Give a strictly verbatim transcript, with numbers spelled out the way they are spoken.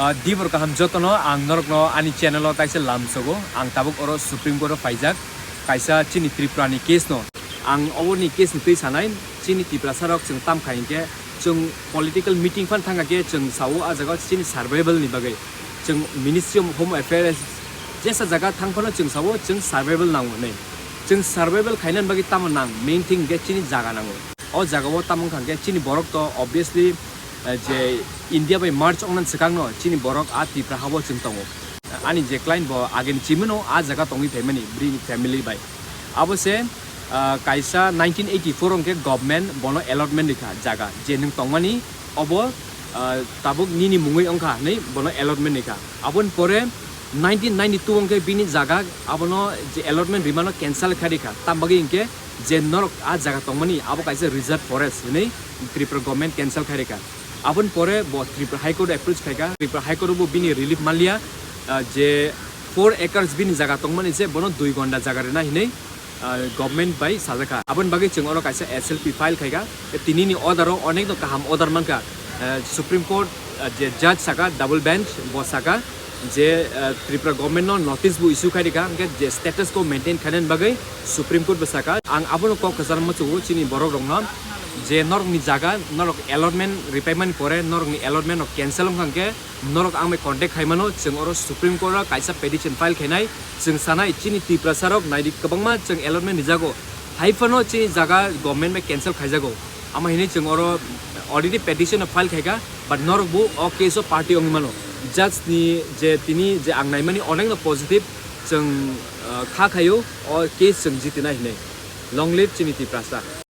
Ah, dibor kaham jotono, ang norokno ani channel o taisa lamsogo. Ang tabuk oro Supreme Court o phaijak, kaisa chini Tripura ni case no. Ang oboni case ni twi sanai, chini Tiprasa rok chwng tam khai hinkhe, chwng political meeting phan thangkha khe chwng sao, ah jaga o chini survival ni bagwi. Chwng Ministry of Home Affairs jesa jaga thang phano chwng sao, chwng survival nango hinwi. Chwng survival khainani bagwi tamo nang, main thing hinkhe chini jaga nango. O jaga o tamo wngkha hinkhe chini borok to obviously, eh, je India bai merge ongna swkangno chini borok a Tipra habo chwng tongo. Ani je client bo ageni chimino a jaga tongwi phaimani bini family bai. Abo se, ah, kaisa nineteen eighty-four hwnkhe government bono allotment rikha jaga je nwng tongmani obo, ah, tabuk nini mungwi wngkha hinwi bono allotment rikha. Aboni pore nineteen ninety-two hwnkhe bini jaga abono je allotment rimano cancel kharikha. Tambagwi hinkhe je norok a jaga tongmani abo kaisa reserve forest hinwi Tripura government cancel kharikha. Aboni pore bo Tripura High Court approach khaikha. Tripura High Court bo bini relief manliya, ah, je four acres bini jaga tongmani se bono dui gonda jaga rina hinwi, ah, government bai sajakha. Aboni bagwi chwng oro kaisa S L P file khaikha. Tei tinini order o onekno kaham order mankha. Ah, Supreme Court, ah, je judge saka, double bench bo saka je, ah, Tripura government no notice bo issue khairikha, hwnkhe je status quo maintain khainani bagwi Supreme Court bo saka. Ang abono kok kwchar muchungo chini borok rokno je norokni jaga norok allotment ripaimani pore norokni allotment rok cancel wngkha hwnkhe norok ang bai contact khaimano, chwng oro Supreme Court o kaisa petition file khainai. Chwng sanai chini Tiprasa rok naidi kwbangma chwng allotment rijago, hai phano chini jaga government bai cancel khaijago. Ama hinwi chwng oro already petition file khaikha, but norok bo o case o party wngwi mano. Judge ni je tini je ang naimani onekno positive chwng, uh, kha khaio o case chwng jitinai hinwi. Long live chini Tiprasa.